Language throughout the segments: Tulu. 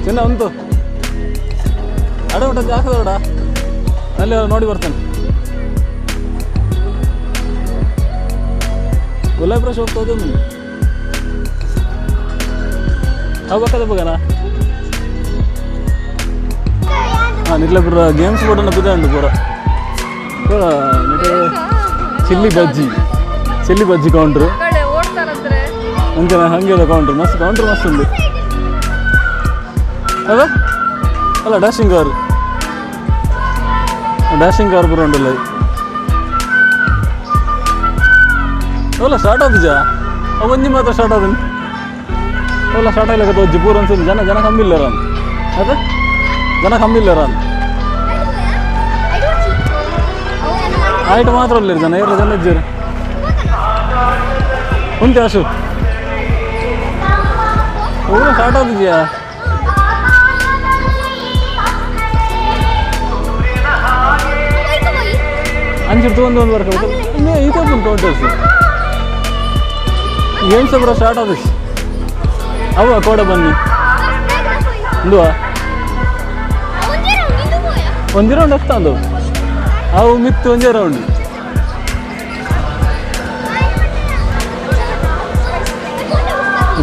ಚಿನ್ನ ಉಂಟು ಅಡೆ ಉಂಟು ಜಾಕದೋಡ ಅಲ್ಲಿ ನೋಡಿ ಬರ್ತೇನೆ. ಗುಲಾಬಿ ಬ್ರಷ್ ಹೋಗ್ತದೆ. ಅವು ಬಕ್ಕದ ಬಗನ. ಹಾಂ, ನಿಕ್ಲೆ ಪೂರ ಗೇಮ್ಸ್ ಬೋರ್ಡ್ ಪಿದ ಉಂಡು ಪೂರ ಪೂರ. ನಿಟ್ಟೆ ಚಿಲ್ಲಿ ಬಜ್ಜಿ, ಚಿಲ್ಲಿ ಬಜ್ಜಿ ಕೌಂಟ್ರು. ಕಡೆ ಓಡ್ತಾರಂದ್ರೆ. ಅಂಚನೆ ಹಂಗೆ ಕೌಂಟ್ರ್ ಮಸ್ತ್, ಕೌಂಟ್ರ್ ಮಸ್ತ್ ಉಂಡು. ಅದ ಅಲ್ಲ, ಡ್ಯಾಶಿಂಗ್ ಕಾರ್, ಡ್ಯಾಶಿಂಗ್ ಕಾರ್ ಪೂರ ಉಂಡಲ್ಲ. ಅವಲ್ಲ ಸ್ಟಾರ್ಟ್ ಆದಿಜ. ಅವು ಒಂಜಿ ಮಾತ್ರ ಸ್ಟಾರ್ಟ್ ಆದನ್. ಅವಲ್ಲ ಸ್ಟಾರ್ಟ್ ಆಗ್ಲಿಕ್ಕೆ ಒಂಜಿ ಪೂರ ಅನ್ಸುದು. ಜನ ಜನ ಕಮ್ಮಿ ಇಲ್ಲ ರಾನ್ ಅದ, ಜನ ಕಮ್ಮಿ ಇಲ್ಲ ರಾನ್. ಆಯ್ತು, ಮಾತ್ರ ಅಲ್ಲ ಜನ ಏರ್ಲ ಜನ ಇಜ್ಜರು ಉಂಟು. ಆಶು, ಪೂರ ಸ್ಟಾರ್ಟ್ ಆದಿದ್ಯಾ? ಅಂಚಿಡ್ತು ಒಂದು ಒಂದು ವರ್ಕ್ ಈತ ಕೌಂಟರ್ಸ್ ಗೇಮ್ಸ್ ಪೂರ ಸ್ಟಾರ್ಟ್ ಆದ. ಅವ ಕೋಡ ಬನ್ನಿ ಉಂಡುವ. ಒಂಜಿ ರೌಂಡ್ ಎತ್ತ ಅವು ಮಿತ್ತು ಒಂಜೇ ರೌಂಡ್.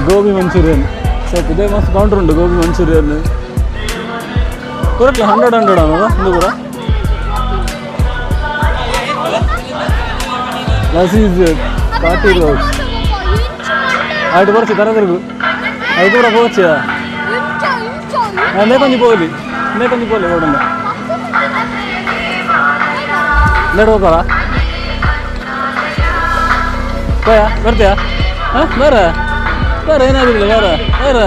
ಗೋಬಿ ಮಂಚೂರಿಯನ್. ಸ್ವಲ್ಪ ಇದೇ ಮಸ್ತ್ ಕೌಂಟರ್ ಉಂಟು. ಗೋಬಿ ಮಂಚೂರಿಯನ್ ಪೂರಕ್ಲ 100 100 ಅನ್ನೋದ ಒಂದು ಪೂರ. ಲಸೀಸ್ ಪಾರ್ಟಿ ರೋಡ್ ಆಯ್ತು, ಬರ್ಸಿ ತರದಿರ್ಗು. ಅದು ಪೂರ ಪೋಚ. ನೇ ಕೊಂಚ ಪೋಲಿ, ನೇ ಕೊಂಚ ಪೋಲಿ ಓಡಂಡ. ಲೇಟ್ ಹೋಗೋಣ. ಹೋಯಾ, ಬರ್ತೀಯಾ? ಹಾಂ, ಬೇರೆ ಬೇರೆ ಏನಾದಿಲ್ಲ. ಬೇರೆ ಬೇರೆ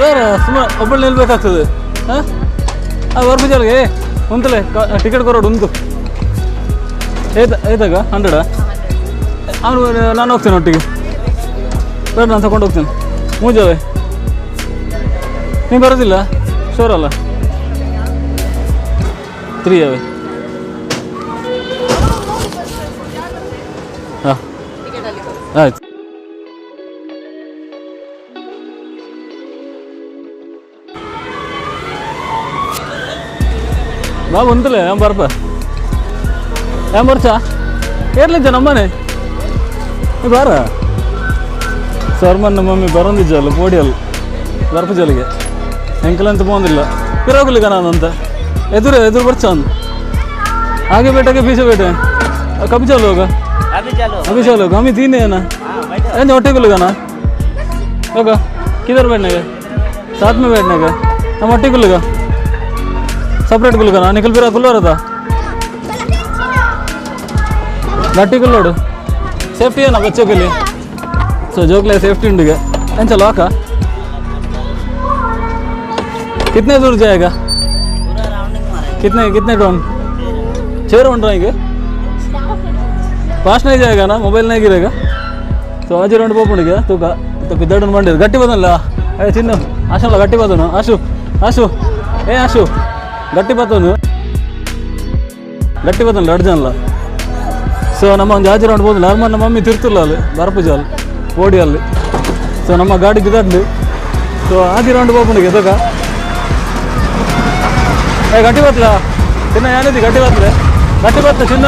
ಬೇರೆ ಸುಮ್ಮ ಒಬ್ಬಳು ನಿಲ್ಬೇಕಾಗ್ತದೆ. ಹಾಂ ಹಾಂ, ಬರ್ಬಿಜಲ್ಗೆ ಉಂತಲೆ. ಟಿಕೆಟ್ ಕೊರೋಡು ಉಂಟು. ಏತ ಏತಾಗ 100. ಅವನು ನಾನು ಹೋಗ್ತೇನೆ ಒಟ್ಟಿಗೆ. ಬೇಡ, ನಾನು ತಗೊಂಡು ಹೋಗ್ತೇನೆ. ಮೂಜಾವೆ, ನೀವು ಬರೋದಿಲ್ಲ? ಶೋರ್ ಅಲ್ಲ? 3 ಅವೆ. ಹಾಂ, ಆಯ್ತು. ಬಾ, ಬಂತಲೇ ನಾನು ಬರ್ಪ. ಏನ್ ಬರ್ಚಾ? ಏರ್ಲಿದ್ದ ನಮ್ಮನೆ ನೀ ಬಾರ. ಸರ್ಮನ್ನ ಮಮ್ಮಿ ಬರೋಂದಿಜ್ಜಲ್ಲ, ಪೋಡಿಯಲ್ಲ ಬರ್ಪ ಜಲಿಗೆ ಎಂಕಲಂತ ಪೋಂದಿಲ್ಲ ಪಿರೋಗುಲಿಗ ನಾನಂತ ಎದುರು ಎದುರು ಬರ್ಚಾನ್. आगे बैठे के पीछे बैठे? कभी चालू होगा? अभी चालू। अभी चालू होगा। हम ही तीन है ना? हाँ, बैठो। ए ಒಟ್ಟೆ कुलगा होगा। किधर बैठने का? साथ में बैठने का? हम ಒಟ್ಟೆ कुलगा, सपरेट कुलगा ना. निकल फिर कुल्लो रहा गट्टी कुल्लोಡು. सेफ्टी है ना बच्चों के लिए? ಸೊ ಜೋಕ್ಲೆ ಸೇಫ್ಟಿ ಉಂಡಿಗೆ. ಎಂಚ ಲಾಕ? कितने दूर जाएगा? पूरा राउंडिंग मारेंगे। कितने कितने राउंड? 6 राउंड रहेंगे। फास्ट नहीं जाएगा ना? मोबाइल नहीं गिरेगा? ಸೊ ಆಜಿ ರೌಂಡ್ ಪೋಪುಂಡಿಗೆ ತೂಕ ತೂಕ ಇದ್ದಡು ಬಂಡಿರು. ಗಟ್ಟಿ ಬದಲ್ಲ. ಏ ಚಿನ್ನು, ಆಶಲ್ಲ, ಗಟ್ಟಿ ಬದನು. ಆಶು, ಆಶು, ಏ ಆಶು, ಗಟ್ಟಿ ಬತ್ತನು, ಗಟ್ಟಿ ಬತ್ತನು ಎರಡು ಜನಲ್ಲ. ಸೊ ನಮ್ಮ ಒಂದು ಆಜಿ ರೌಂಡ್ ಹೋದಿಲ್ಲ. ನಮ್ಮ ಮಮ್ಮಿ ತಿರ್ತುಲ್ಲ ಅಲ್ಲಿ ಬರಪು ಜಾಲ್ ಓಡಿ ಅಲ್ಲಿ. ಸೊ ನಮ್ಮ ಗಾಡಿ ಬಿದ್ದಾಡ್ಲಿ. ಸೊ ಆಜಿ ರೌಂಡ್ ಪೋಪುಂಡಿಗೆ ತೂಕ. ಏ ಗಟ್ಟಿ ಬತ್ತಲ ಚಿನ್ನ, ಏನಿದೆ? ಗಟ್ಟಿ ಬತ್ತಲೆ, ಗಟ್ಟಿ ಬತ್ತ ಚಿನ್ನ.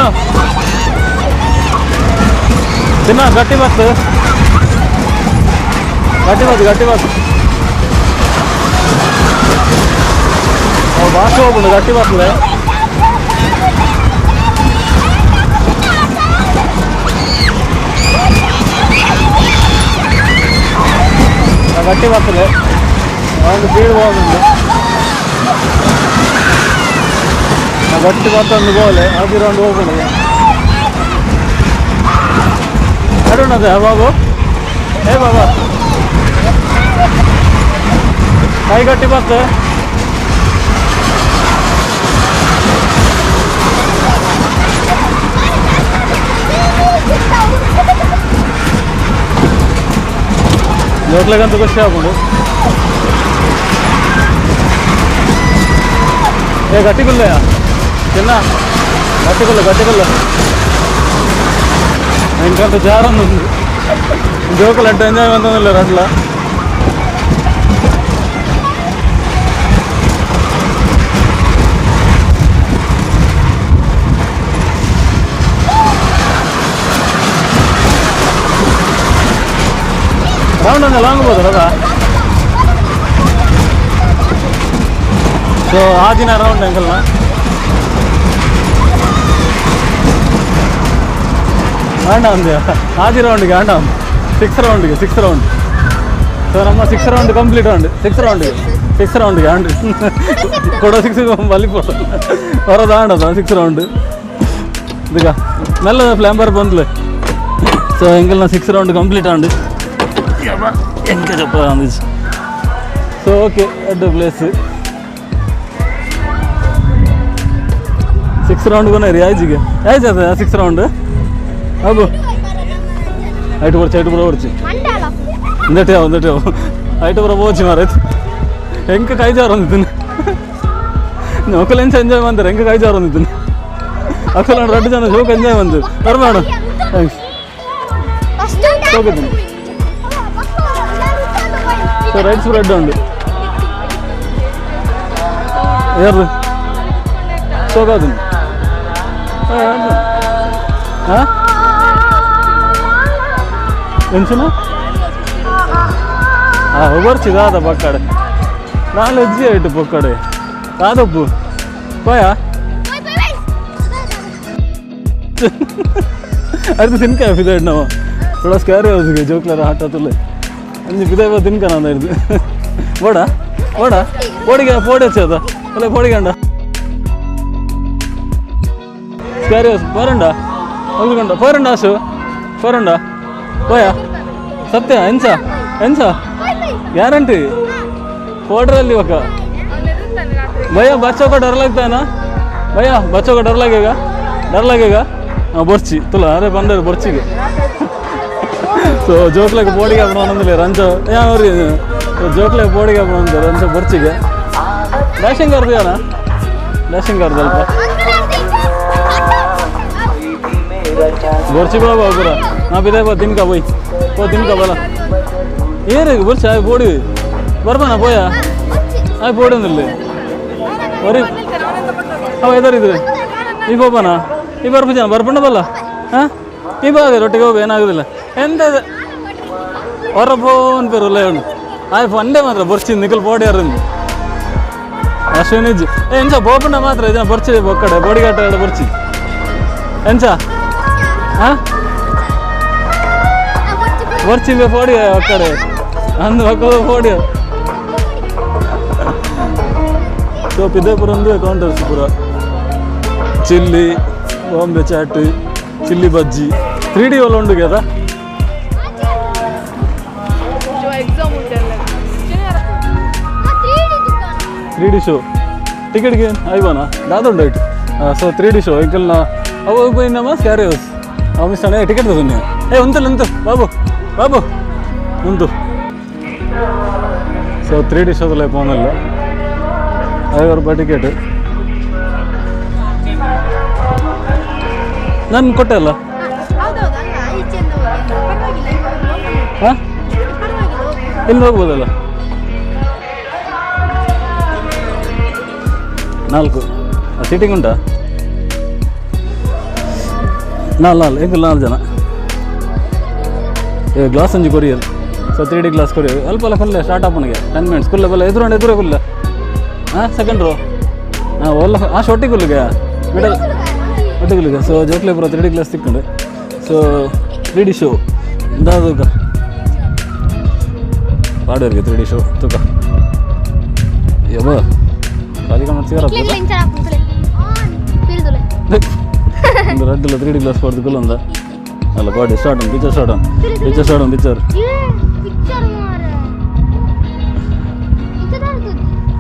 ಚಿನ್ನ, ಗಟ್ಟಿ ಬತ್ತು, ಗಟ್ಟಿ ಬತ್ತು, ಗಟ್ಟಿ ಬತ್ತು. ಭಾಷೆ ಹೋಗ್ಬಿಡು. ಗಟ್ಟಿ ಬತ್ತಲೆ. ಗಟ್ಟಿ ಬತ್ತಲೆ. ಒಂದು ಸ್ಪೀಡ್ ಹೋಗುಂಡು. ಗಟ್ಟಿ ಬತ್ತೊಂದು ಗೋಲೆ. ಅದು ರೌಂಡ್ ಹೋಗ್ಬಿಡು. ಅರುಣ್ ಬಾಬು, ಏ ಬಾಬಾ, ಕೈ ಗಟ್ಟಿ ಬತ್ತು. ಜೋಕ್ಲೆಗಂತೂ ಖುಷಿ ಆಗ್ಬಿಡು. ಏ ಗಟ್ಟಿಗುಲ್ಲೆಯ ಚಿನ್ನ, ಗಟ್ಟಿಗುಲ್ಲ, ಗಟ್ಟಿಗುಲ್ಲ. ఇంకంత జారం ఉంది. జోకులు అంటే ఎంజాయ్ అంతా అట్లా. Round ಅಂದ್ರೆ ಲಾಂಗ್ ಹೋದಲ್ಲ. ಸೊ ಆ ದಿನ ರೌಂಡ್ ಅಂಕಲ್ನ ಆಂಡ ಅಂದೆ ಆದಿ ರೌಂಡ್ಗೆ ಆಂಡ ಸಿಕ್ಸ್ ರೌಂಡ್ಗೆ six round. So ನಮ್ಮ six round complete round six ರೌಂಡ್ಗೆ six ರೌಂಡ್ಗೆ and ಕೊಡೋ ಸಿಕ್ಸ್ ಬಲಿ ಹೊರದ ಆಂಡದ ಸಿಕ್ಸ್ ರೌಂಡ್ ಇದೀಗ ಮೆಲ್ಲ ಫ್ಲ್ಯಾಂಬರ್ ಬಂದ್ಲೆ. ಸೊ ಎಂಕಲ್ನ six round complete and ಎಂಕ ಚಪ್ಪ. ಸೊ ಓಕೆ ಅಡ್ಡ place six round ಕೊನೆ ಯಾಯ್ಜಿಗೆ ಯಾಯ್ಜ್ ಅದ ಸಿಕ್ಸ್ ರೌಂಡ್ ಅಬು ಐಟು ಬರ್ಚಿ ಐಟು ಬರೋ ಬರ್ಚಿ ಒಂದಟೆ ಒಂದಟೆ ಐಟು ಬರೋ ಬೋಚಿ ಮಾರೈತು ಎಂಕ ಕೈ ಜಾರು ಒಂದಿದ್ದೀನಿ ನೌಕಲೆನ್ಸ್ ಎಂಜಾಯ್ ಬಂತಾರೆ ಎಂಕ ಕೈ ಜಾರು ಒಂದಿದ್ದೀನಿ ಅಕ್ಕಲ ರಡ್ಡು ಜನ ಜೋಕ್ ಎಂಜಾಯ್ ಬಂದು ಬರ್ಬೇಡ thanks. ಹೋಗುದು. So rights bread ಉಂಡು ಯಾರು ಸೋಗಾದು ಹಾಂ ಎಂಚಿನ ಬರ್ಚಿ ದಾದ ಪಕ್ಕಡೆ ನಾಲ್ ಅಜ್ಜಿ ಆಯ್ತು ಪಕ್ಕಡೆ ದಾದಪ್ಪು ಪೋಯ അടുത്ത് ತಿನ್ಕ ಫಿದಾಯ್ತು ನಾವು ಥೋੜਾ ಸ್ಕ್ಯಾರಿ ಹೌಸ್ಗೆ ಜೋಕ್ಲರ ಆಟ ತುಲ್ಲೆ ಅಂಜಿ ಫಿದಾಯ್ ತಿನ್ಕ ನಾನು ಹಿಡ್ದು ಬೋಡ ಬೋಡ ಪೋಡಿಗೆ ಪೋಡಿ ಹಚ್ಚದ ಅಲ್ಲ ಪೋಡಿಗಂಡ ಸ್ಕ್ಯಾರಿ ಹೌಸ್ ಪೋರಂಡ ಹೋಗ್ಲಿಕ್ಕಂಡ ಪೋರಂಡ ಆಸು ಪೋರಂಡ ಪೋಯ ಸತ್ಯ ಎಂಚ ಎಂಚ ಗ್ಯಾರಂಟಿ ಪೋಡ್ರಲ್ಲಿ ఒక भैया बच्चों को डर लगता है ना भैया बच्चों को डर लगेगा डर लगेगा. ಹಾಂ ಬೊರ್ಚಿ ತುಲ ಅರೆ ಬಂದರು ಬೊರ್ಚಿಗೆ. ಸೊ ಜೋಕ್ಲೆಗ್ ಬೋಡಿಗೆ ಅಪ್ಪನ ರಂಚ ಅವ್ರಿ ಜೋಕ್ಲೆಗ್ ಬೋಡಿಗೆ ಅಪ್ಪನ ರಂಚ ಬೊರ್ಚಿಗೆ ಡ್ಯಾಶಿಂಗ್ ಅವ್ರದ್ದು ಯಾನ ಡ್ಯಾಶಿಂಗ್ ಅವ್ರದ್ದು ಅಲ್ಪ ಬೊರ್ಚಿ ಬಾಬಾ ಪೂರ ನಾ ಬಿದೆ ಬಾ ತಿನ್ಕ ಬೋಯ್ ಪೋ ತಿನ್ಕ ಬಲ ಏರು ಬೊರ್ಚಿ ಆಯ್ ಬೋಡಿ ಬರ್ಬಾನ ಪೋಯ ಆಯ್ ಬೋಡಿ ಅಂದ್ರಲ್ಲಿ ಒರಿ ಅವ ಎದರಿದ್ರೆ ಈ ಬೋಬಾನ ಈ ಬರ್ಪು ಜನ ಬರ್ಪುಂಡ ಬಲ್ಲ ಹಾಂ ಈ ಬಾಗ ರೊಟ್ಟಿಗೆ ಹೋಗು ಏನಾಗೋದಿಲ್ಲ ಎಂತ ಹೊರ ಫೋನ್ ಪೇರು ಉಂಡು ಆಯ್ ಫಂಡೆ ಮಾತ್ರ ಬೊರ್ಚಿ ನಿಕಲ್ ಬೋಡಿ ಅರಿಂದ ಅಶ್ವಿನಿ ಏ ಎಂಚ ಬೋಪಂಡ ಮಾತ್ರ ಜನ ಬೊರ್ಚಿ ಬೊಕ್ಕಡೆ ಬೋಡಿಗಾಟ ಬೊರ್ಚಿ ಎಂಚ ಹಾಂ ಬೊರ್ಚಿ ಪೋಡಿ ಒಕ್ಕಡೆ ಅಂದು ಒಕ್ಕ ಪೋಡಿ. ಸೊ ಪಿದೇಪುರ ಒಂದು ಕೌಂಟರ್ಸ್ ಪೂರ chilli Bombay chaat chilli bajji 3D ಒಲ್ಲ ಉಂಡು కదా. 3D show ಟಿಕೆಟ್ಗೆ ಐಬಾನ ದಾದುಂಡು ಐಟ್. So 3D show ಎಂಕಲ್ನ ಅವು ಹೋಗ್ಬೋಯಿನಮ್ಮ ಸ್ಕ್ಯಾರಿ ಹೌಸ್ ಅವು ಮಿಸ್ ಟಿಕೆಟ್ ತಗೊಂಡು ಏ ಉಂತಲ್ಲ ಉಂತು ಬಾಬು ಬಾಬು ಉಂತು. ಸೊ 3D ಶೋದಲ್ಲೇ ಫೋನಲ್ಲ 50 ರೂಪಾಯಿ ಟಿಕೆಟ್ ನಾನು ಕೊಟ್ಟೆ ಅಲ್ಲ. ಹಾಂ ಇಲ್ಲಿ ಹೋಗ್ಬೋದಲ್ಲ 4 ಸೀಟಿಂಗ್ ಉಂಟಾ ನಾಲ್ ನಾಲ್ ಎಂಕಲ್ ನಾಲ್ಕು ಜನ ಗ್ಲಾಸ್ ಒಂಜಿ courier. So 3D glass courier ಅಲ್ಪ ಅಲ್ಲ ಕುಲ್ಲೆ ಸ್ಟಾರ್ಟ್ ಆಪಣಿಗೆ 10 ಮಿನಿಟ್ಸ್ ಕುಲ್ಲ ಬಲ್ಲ ಎದುರು ಎದುರು ಕುಲ್ಲ ಹಾಂ ಸೆಕೆಂಡ್ ರೋ ಹಾಂ ಒಲ್ಲ ಆ ಶೊಟ್ಟಿ ಕುಲ್ಲುಗೆ ಮಿಡಲ್ ಒಟ್ಟಿ ಕುಲ್ಲುಗೆ. ಸೊ ಜೋಕ್ಲೆ ಪೂರ 3D glass ತಿಕ್ಕೊಂಡು so 3D show ಇಂದಾದ ಪಾಡೋರಿಗೆ 3D show ತೂಕ ಯಬ್ಬ ಖಾಲಿ ಕಾಣ ಸಿಗರ ಒಂದು ರಡ್ಡಲ್ಲ 3D glass ಪಾಡ್ದು ಕುಲ್ಲಂದ ಅಲ್ಲ ಪಾಡಿ start on picture start on picture start on picture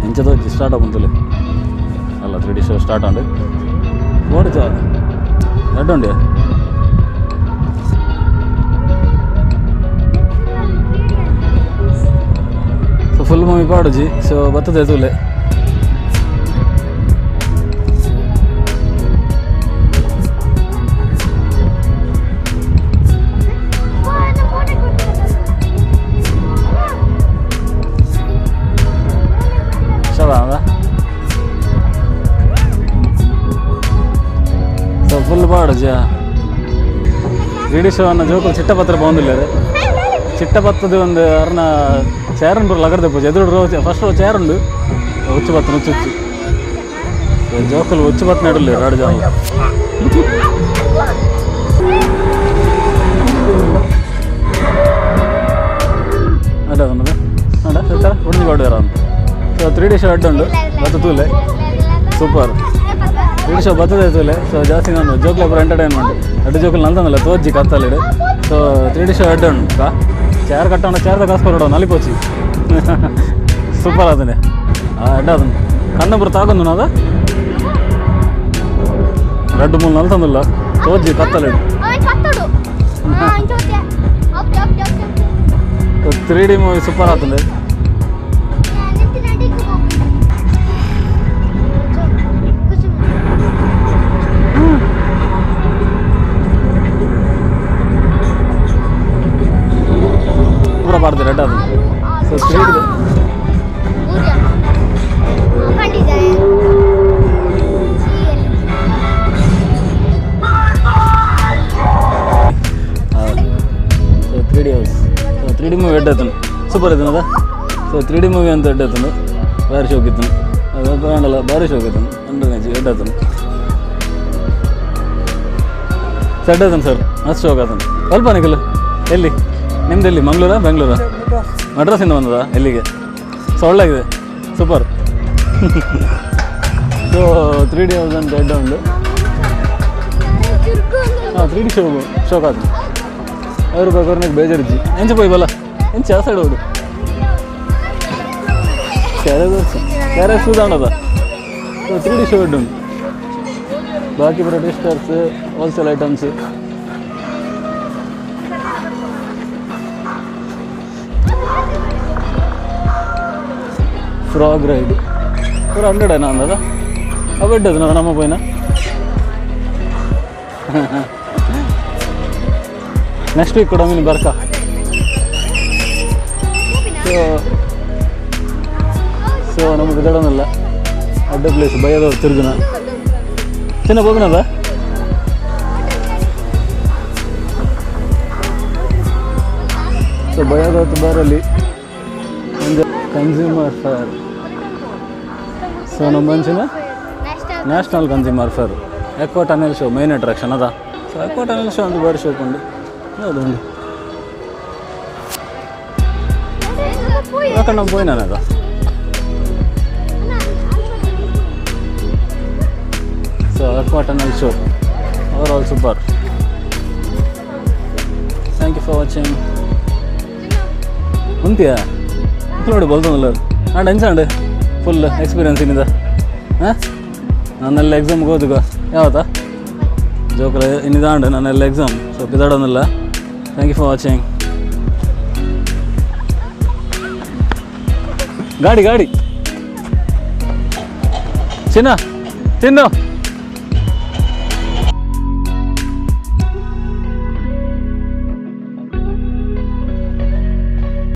ಎಂಚದ start ಆಪುಂತಲೆ ಅಲ್ಲ 3D show start on ಓಡಿ ಚಾ ರಡ್ಡು ಉಂಡೆ. So full movie ಪಾಡುಜಿ. So ಬರ್ತದೆ ತೂಲೆ ಸೊ ಫುಲ್ ಪಾಡುಜಿ 3D show ಅನ್ನ ಜೋಕು ಚಿಟ್ಟಪತ್ರ ಬಾಂದಿಲ್ಲ. ಚಿಟ್ಟ ಬತ್ತದ ಒಂದು ಅರ್ನ ಚೇರ್ ಉಂಟು ಲಗಡ್ದೆ ಪೂಜೆ ಎದುರು ರೋ ಫಸ್ಟ್ ಚೇರ್ ಉಂಡು ಉಚ್ಚು ಬತ್ತನ ಉಚ್ಚು ಉಚ್ಚು. ಸೊ ಜೋಕುಲು ಉಚ್ಚು ಬತ್ತ ನಡುಲ್ಲ ಎರಡು ಜನ. ಅಡ್ಡ ಅಡ ಅಡ ಉಂಡು ಬಾಡು ಅಂತ. ಸೊ 3D show ಅಡ್ಡ ಉಂಡು ಬತ್ತ ತೂಲೆ ಸೂಪರ್. 3D show ಬತ್ತದೇ ತೂಲೆ. ಸೊ ಜಾಸ್ತಿ ನಾನು ಜೋಕ್ಲೆ ಪೂರ ಎಂಟರ್ಟೈನ್ಮೆಂಟ್ ಅಡ್ಡ ಜೋಕುಲು ನಲ್ತಂದಲ್ಲ ತೋಜ್ಜಿ ಕತ್ತಲಿಡು. ಸೊ 3D show ಅಡ್ಡ ಉಂಡು ಕಾ ಚೇರ್ ಕಟ್ಟೋಣ ಚೇರ್ದ ಕಾಸು ಕೊರಡು ನಲಿಪೋಚಿ ಸೂಪರ್ ಅದನ್ನೇ ಅಡ್ಡ ಅದನ್ನ ಕಣ್ಣು ಪೂರ ತಾಗೊಂದು ನಾದ ರಡ್ಡು ಮೂಲು ನಲ್ತಂದಿಲ್ಲ ತೋಜ್ಜಿ ಕತ್ತಲಿಡು. ಸೊ 3D movie super ಆತಂದೆ. ಪೂರ ಬಾರ್ದು ರೆಡ್ ಅದು. ಸೊ 3D so 3D house. So 3D movie ಎಡ್ಡ ಆತನು ಸೂಪರ್ ಇದ್ದಾನದ. ಸೊ 3D movie ಅಂತ ಎಡ್ಡ ಆತನು ಭಾರಿ ಶೋಕ್ ಇತ್ತು. ಅದು ಆಂಡಲ ಭಾರಿ ಶೋಕ್ ಇತ್ತು ಅಂದ್ರೆ ಎಡ್ಡ ಆತನು ಸೆಡ್ ಆತನು ಸರ್ ಮಸ್ತ್ ಶೋಕ್ ಆತನು. ಸ್ವಲ್ಪ ನಿಖಲ್ ಎಲ್ಲಿ ನಿಮ್ದು ಎಲ್ಲಿ ಮಂಗಳೂರಾ ಬೆಂಗಳೂರಾ ಮಡ್ರಾಸಿಂದ ಬಂದದಾ ಎಲ್ಲಿಗೆ? ಸೊ ಒಳ್ಳೆಗಿದೆ ಸೂಪರ್. ಸೊ 3D house ಅಂತ ಎಡ್ಡ ಉಂಡು. ಹಾಂ 3D show ಶೋಕ್ ಆತನು ಅವರು ಬೇಕಾದ್ರೆ ಬೇಜಾರಿಜ್ಜಿ ಎಂಚ ಪೋಯ್ ಬಲ್ಲ ಎಂಚ ಆ ಸೈಡ್ ಹೋಡು ಕ್ಯಾರೆ ಕ್ಯಾರೆ ಸೂದಾಂಡದ. ಸೊ 3D show ಉಂಟು ಬಾಕಿ ಪೂರ twisters wholesale items frog ride ಪೂರ 100 ಏನೋ ಅಂದದ ಅವು ಎಡ್ಡದು ನಮ್ಮ ಪೋಯಿನ. ನೆಕ್ಸ್ಟ್ ವೀಕ್ ಕೂಡ ಮೀನು ಬರ್ಕ. ಸೊ ಸೊ ನಮಗೆ ಬಿದಡೋನಲ್ಲ ಅಡ್ಡ ಪ್ಲೇಸ್ ಬಯ್ಯದವ್ರು ತಿರುಗುನ ಚಿನ್ನ ಹೋಗೋಣದ. ಸೊ ಬಯ್ಯದವತ್ತು ಬಾರಲ್ಲಿ ಒಂದು ಕನ್ಸ್ಯೂಮರ್ ಫೇರ್. ಸೊ ನಮ್ಮ ಮಂಚಿನ national consumer fair aqua tunnel show main attraction ಅದ. ಸೊ ಎಕ್ವಾ ಟನೆಲ್ ಶೋ ಒಂದು ಬಾರಿ ಶೋ ಉಂಡು ಅದೊಂದು ಯಾಕಂದ್ರೆ ನಮ್ಮ ಪೋಯಿನ ಅದ. So aqua tunnel show overall super. Thank you for watching. ಉಂತಿಯಾ ನೋಡಿ ಬಲ್ತೊಂದಲ್ಲ ಆಂಡ್ ಎಂಚ ಫುಲ್ ಎಕ್ಸ್ಪೀರಿಯನ್ಸ್ ಏನಿದೆ ಹಾಂ ನಾನೆಲ್ಲ ಎಕ್ಸಾಮ್ಗೆ ಓದುಗ ಯಾವತ್ತಾ ಜೋಕುಲ ಇನ್ನಿದಾಂಡ್ ನನ್ನೆಲ್ಲ ಎಕ್ಸಾಮ್. ಸೊ ಪಿದಾಡೋನಲ್ಲ. Thank you for watching. ಗಾಡಿ ಗಾಡಿ ಚಿನ್ನ ತಿನ್ನು.